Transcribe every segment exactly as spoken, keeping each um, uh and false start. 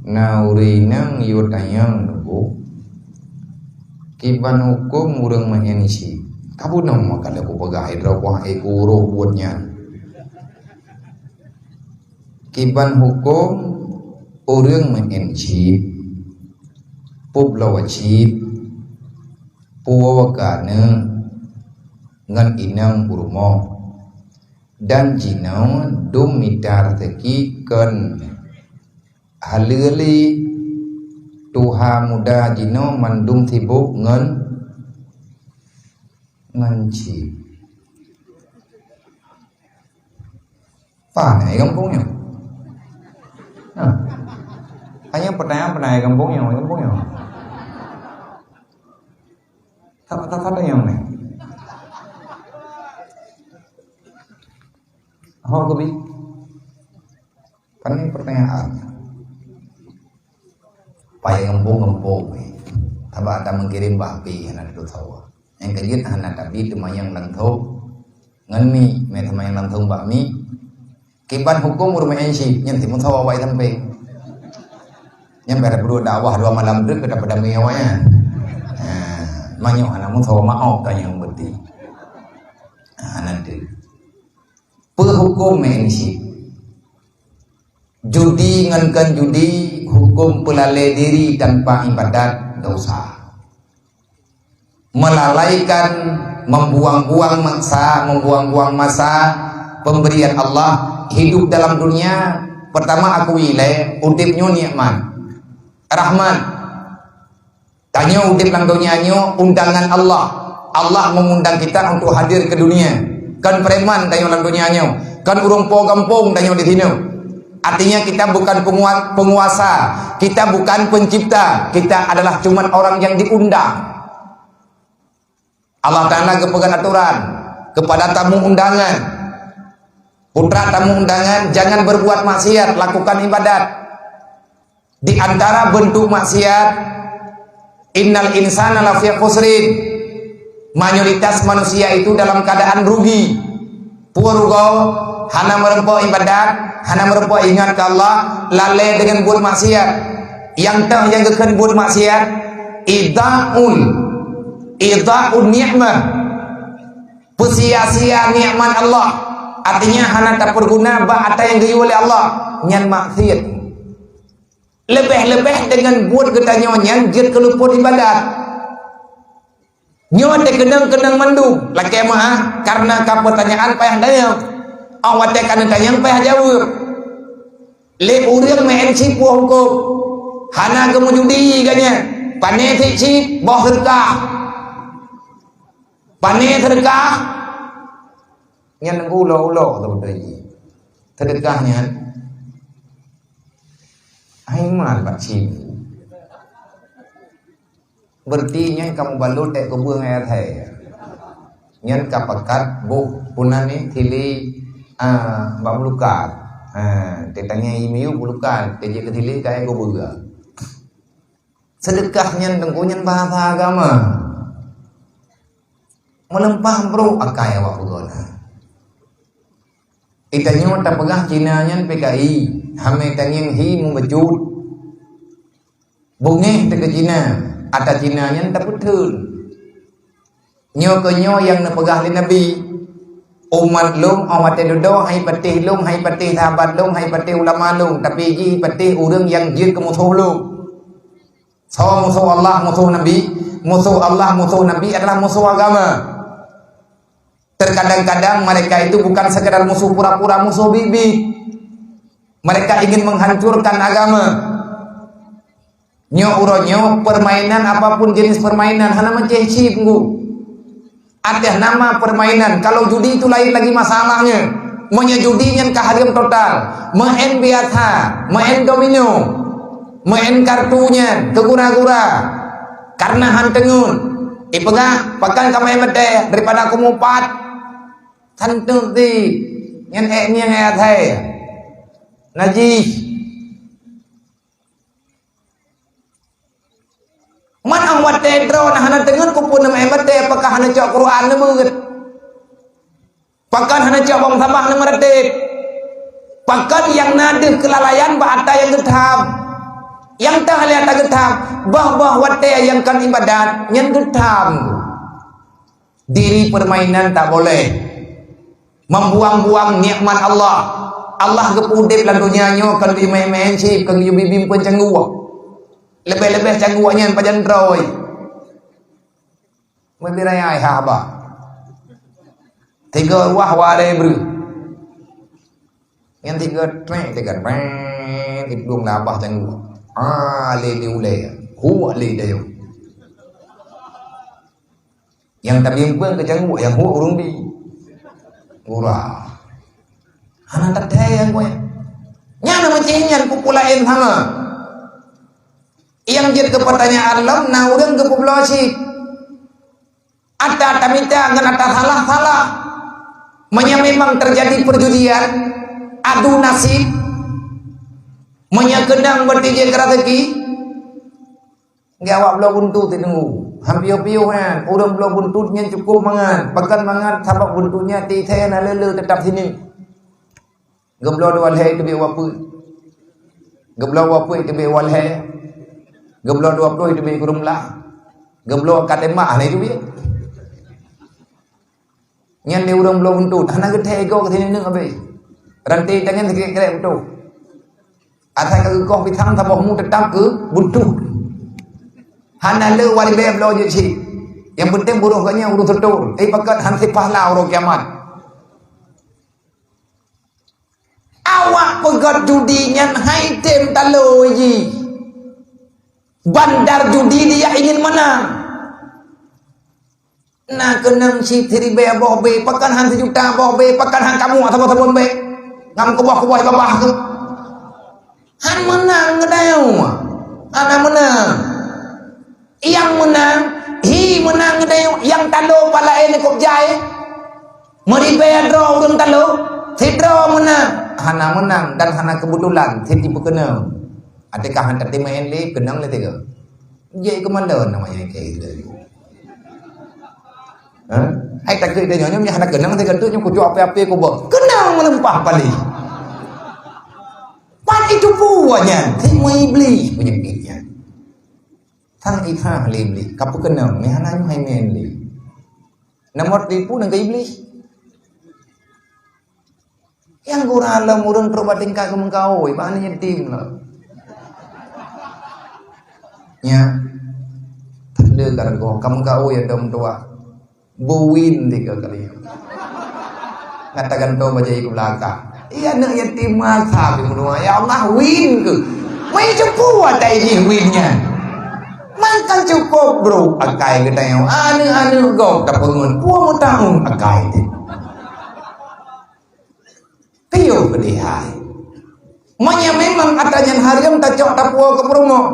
Na ureuëng inong yue tanyong, Teungku, kiban huköm ureuëng meu'en chip? Ka bunoe meukalah kupeugah, eh, droe kuah, eh, kuroh buet nyan. Kiban huköm ureuëng meu'en chip, peubloe chip, puwoe keu aneuëk ngon inong u rumoh, dan jinoe dum mita raseuki kon haleue lé tuha muda jinoe mandum sibok ngon, ngon chip. Pane gampông nyoe? Nah. Hanya pertanyaan, pane gampông nyoe, gampông nyoe. Satu-satu nyang ni. Ho kubi. Pane pertanyaan. Payah gampông-gampông ni. Sabab ata meukirim bak api hana teusawa. Nyang keujeuet hana tabi teumanyong langsông ngon mi, mé teumanyong langsông bak mi. Kiban huköm ureuëng meu'en chip, nyan timu sawa awai sampéng. Nyan bèk tapeudua dakwah dua malam treuk ka tapeudamé awaknyan. Ha, meunyoe hana meusawa maoh ka nyang beuti. Ha, nanti. Peuhuköm meu'en chip. Judi ngon kon judi, huköm peulalé diri tanpa ibadat, dosa. Melalaikan, membuang-buang masa, membuang-buang masa pemberian Allah, hidup dalam dunia, pertama akui lé, udeb nyoe nikmat, rahmat. Tanyoe udeb lam donya nyoe undangan Allah. Allah mengundang kita untuk hadir ke dunia. Kon preman tanyoe lam donya nyoe, kon ureuëng po gampông tanyoe di sinoe. Artinya kita bukan pengua-, penguasa, kita bukan pencipta, kita adalah cuman orang yang diundang. Allah Ta'ala geupeugah aturan kepada tamu undangan. Putra tamu undangan, jangan berbuat maksiat, lakukan ibadat. Di antara bentuk maksiat, innal insana lafi khusrin. Mayoritas manusia itu dalam keadaan rugi. Peue rugoe, hana meureumpok ibadat, hana meureumpok ingat keu Allah, lalé deungon buet maksiat. Nyang teuh nyang geukheun buet maksiat, idha'un, idha'un ni'mah. Peusia-sia nikmat Allah. Artinya hana tapeuguna bak ata nyang geuyue lé Allah. Nyan maksiat. Leubeh-leubeh deungon buet geutanyoe nyan jeuet keu lupot ibadat. Nyoe teukeunong-keunong mandum, lakée meu'ah, kareuna ka peutanyaan payah tanyong. Óh watée ka neutanyong payah jaweueb. Lé ureuëng meu'en chip peue huköm? Hana geumeujudi geuh nyan. Pane cit chip, boh seudeukah. Pane seudeukah? Nyan ulo-ulo teubeutôi jih. Seudeukah nyan. Hai mal bak chip. Berarti nyan ka mubalot ék kubeue ngon asai. Nyan ka pakat boh punan ni sili, ah, bak meulukat. Ha, teutangieng miyueb meulukat, teujeuet keu sili ka ék kubeue. Seudeukah nyan teungku nyan bahasa agama. Meuleumpah brok akai awak peugah na. Itanyoe tapeugah Cina nyan P K I, hamé tangieng hi meubeujeuet. Beungéh teuh keu Cina, ata Cina nyan tapeutheun. Nyoe keuh nyoe nyang neupeugah lé Nabi, "Umat lôn óh watée dudoe hai patéh lôn, hai patéh sahabat lôn, hai patéh ulama lôn, tapi jih patéh ureuëng nyang jeuet keu musoh lôn." Soe musoh Allah, musoh Nabi? Musoh Allah, musoh Nabi adalah musoh agama. Terkadang-kadang mereka itu bukan sekadar musuh pura-pura, musuh biet-biet. Mereka ingin menghancurkan agama. Nyoe uroe nyoe, permainan apapun jenis permainan, hana meucéh chip, Teungku. Ateueh nama permainan, kalau judi itu lain lagi masalahnya. Meunyoe judi nyan ka hareuem total, meu'en biasa, meu'en domino, meu'en kartu nyan, keu gura-gura. Kareuna han teungeut, ipeugah, "Pakon ka meu'en batée daripada kamoe pat?" Santeuk ti, nyan ék mieng ék asai. Najih. Man óh watée droe na hana teungeut keupeue neumeu'en batée, pakon hana cok Quran neubeuet. Pakon hana cok bông saboh neumeuratéb. Pakon nyang na deuh keulalaian bak ata nyang geutham. Nyang teuh lé ata geutham, bah-bah watée nyang kon ibadat, nyan geutham. Diri permainan tak boleh. Membuang-buang nikmat Allah. Allah geupeu udeb lam donya nyoe kon geuyue main-main chip, kon geuyue bim-bim peucangguek. Leubeh-leubeh cangguek nyan pajan droe. Meubi raya ai haba. Tiga wah ware breuh. Nyan tiga trek, tiga trek, idung labah cangguek. Ah, lé di ulée. Hu lé dayo. Nyang tabieng peue keu cangguek, nyang hu ureueng bi. Gura. Hana tathee nyang kueh. Nyan na macam nyan kupu laén sama. Nyang jeuet keu pertanyaan lom na ureueng geupeubloe chip. Ata tamita ngon ata salah-salah. Meunyoe memang terjadi perjudian, adu nasib, meunyoe keunong beutijék rezeki, nggak awak bloe buntut teungoh. Hampiyôh-piyôh nyan, ureueng bloe buntut nyan cukup mangat. Bahkan mangat sabab buntut nyan titée na le-le teutap sineuk. Geubloe dua lhée teubiet wapeue. Geubloe wapeue teubiet walhée. Geubloe dua ploh teubiet kureueng blah. Geubloe ka tembak hana teubiet. Nyan lé ureueng bloe buntut, hana geuthee goe keu sineuk habéh. Ranté tangan sikrek-krek beutôi. Asai ka geukoh pisang saboh mu teutap keu buntut. Hana le waribée bloe jeuet cit. Nyang penting buroh geuh nyan ureueng seutor. Eh, pakat han sipahla uroe kiamat. Awak peugöt judi nyan hai tem talo jih. Bandar judi dia ingin menang. Na keunong sit siribée boh bé, pakon han sijuta boh bé, pakon han kamoe saboh-saboh bé. Ngam kuboh-kuboh babah tu. Han menang geutanyoe. Hana menang. Nyang menang, hi menang geutanyoe, nyang talo pala e neukop jai. Meuribée droe ureueng talo, sidroe menang. Hana menang dan hana keubeutulan sit jipeukeunong. Até ka han tateumé lé, keunong lé tiga. Jai keumandan nama nyang kaya itu. Ha? Hai takut dia nyonya, hana keunong tiga tu, nyonya kucuk api-api kubah. Keunong meuleumpah paléh. Pat itu puwa nyan, si Iblih penyakit nyan. Sang Isa lé Iblih, ka peukeunong, ni hana nyoe hai nyan lé. Nomor tipu nang ke Iblih. Nyang gura lom ureueng trok bak tingkat keumeukaôi, bak aneuk yatim lom. Nya. Tanda ka reugoh, keumeukaôi ya dom tuah. Beuwin tiga kali. Ngata gantoe bajai ke belakang. Iya aneuk yatim masa pih meudoa, "Ya Allah, win keu." Mai cepu atai jih win nyan. Maka cukup, bro, akai geutanyoe. Aneuk-aneuk gob tapeungon, pue meutaun akai teuh. Piôh keudeh hai. Meunyoe memang atra nyan hareuem tacok tapuwoe keu peurumoh.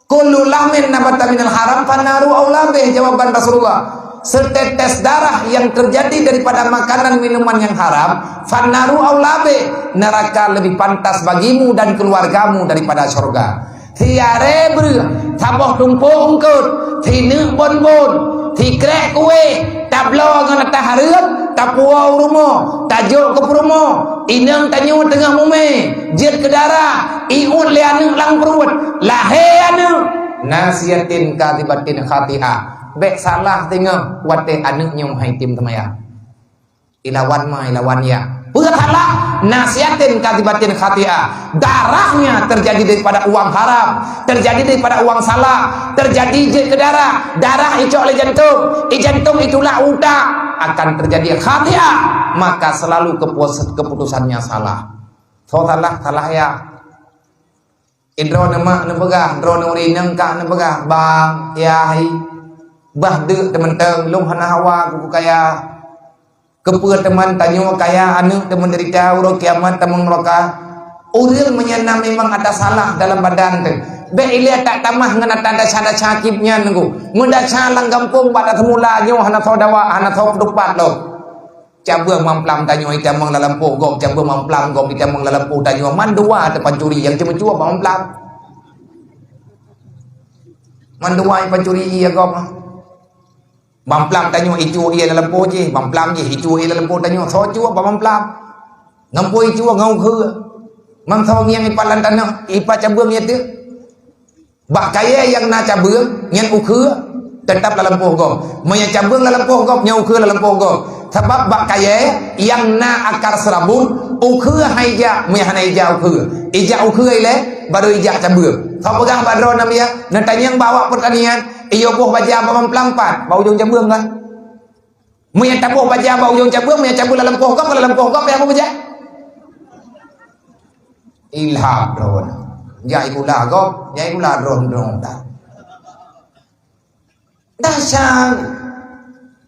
Kullu lahmin nabata minal haram fannaru aula bih, jawaban Rasulullah. Setetes darah yang terjadi daripada makanan minuman yang haram, fannaru aula bih, neraka lebih pantas bagimu dan keluargamu daripada syurga. Siarée breueh, saboh tumpôk eungkôt, sineuk bon-bon, sikrek kueh, tabloe ngon ata hareuem, tapuwoe u rumoh, tajok keu peurumoh, inong tanyoe teungoh mumé, jeuet keu dara, iuet lé aneuk lam pruet, lahé aneuk. Nasiyatin kadhibatin khati'ah. Bék salah teungoh watée aneuk nyoe hai tem seumayang. Ilawan ma, ilawan ya. Peue salah? Nasiyatin kadhibatin khati'ah. Darahnya terjadi daripada uang haram, terjadi daripada uang salah, terjadi jeuet keu darah, darah icok lé jantong, i jantong itulak utak, akan terjadi khati'ah. Maka selalu kepuas-, keputusannya salah. So salah, salah ya. Idroeneuh mak neupeugah, droeneuh ureueng inong ka neupeugah, "Bang, yah, bah deuk teumeutong, lôn hana hawa keu kaya. Keupeue teuma tanyoe kaya, aneuk teumeuderita, uroe kiamat tamong neuraka?" Ureueng meunyoe na memang ada salah dalam badan teuh, bék ilée tak tamah ngon ata dasha-dasha cit nyan nunggu. Meudasha lam gampông bak taseumula nyoe hana soe dawa, hana soe peutupat lom. Cabeueng mamplam tanyoe itamong lam lampôh gob, cabeueng mamplam gob itamong lam lampôh tanyoe, mandua teupancuri nyang ceumeucue bak mamplam. Mandua ipancuri ié gob. Mamplam tanyoe icue ié lam lampôh jih, mamplam jih icue ié lam lampôh tanyoe, soe cue bak mamplam. Ngon peue icue, ngon ukeue. Mantong nyang ipat lam tanoh, ipat cabeueng nyan teuh. Bak kayèe nyang na cabeueng, nyan ukheue, teutap lam lampôh gob. Meunyo cabeueng lam lampôh gob, nyan ukheue lam lampôh gob. Sabab bak kayèe nyang na akar seurabut, ukheue han ijak, meunyo hana ijak ukheue. Ijak ukheue ilèe, baru ijak cabeueng. Soe peugah bak droeneuh, neutanyong bak awak peurtanian, iyue boh baja bak mamplam pat, bak ujong cabeueng kan? Meunyo taboh baja bak ujong cabeueng, meunyo cabeueng lam lampôh gob, lam lampôh gob, payah boh baja. Ilham droeneuh. Jak sikula gob, jak sikula droeneuh, droeneuh dah. Dahsyat.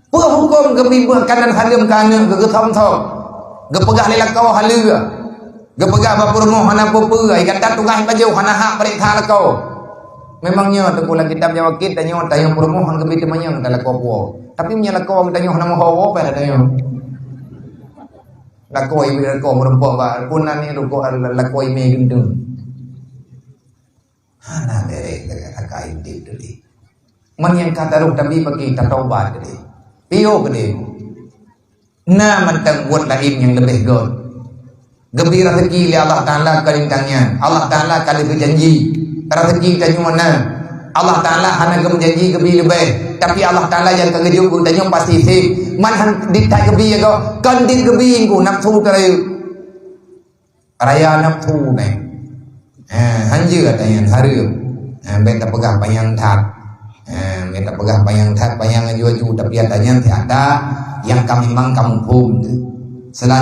Peue hukôm geubi beuh kanan saleuem keu aneuk geuh, geuthom-thom. Geupeugah lé lakoe haleue. Geupeugah bak peurumoh hana peue-peue, ai gata tugaih pajoh hana hak pareksa lakoe. Memang nyoe teungku lam kitab nyang wakét tanyoe, tanyoe peurumoh han geubi teumanyong teuh lakoe puwoe. Tapi meunyoe lakoe geutanyoe hana meuho woe, payah tanyoe. Lakoe ibi lakoe meurumpok bak pun nan ni lakoe ime gendeng. Hana bèrèh lagèe raka indit tadi. Man nyang ka taroh tabi bagi tatobat tadi. Piôh keudeh. Na mantong buet laén nyang leubeh göt. Geubi raseuki lé Allah Taala keu lintang nyan. Allah Taala ka lheueh geujanji. Raseuki tanyoe na. Allah Taala hana geumeujanji geubi leubeh. Tapi Allah Taala nyang ka geujok keu tanyoe pasti sép. Man han dit that geubi ya goe. Kon dit geubi engku nafsu teuh. Raya nafsu nyan. Eh, hanjeuet ata nyan hareuem. Eh, bèk tapeugah panyang that. Eh, bèk tapeugah panyang that, panyang aju-aju, tapi ata nyan si ata nyang ka memang ka muphom teuh. Seulan-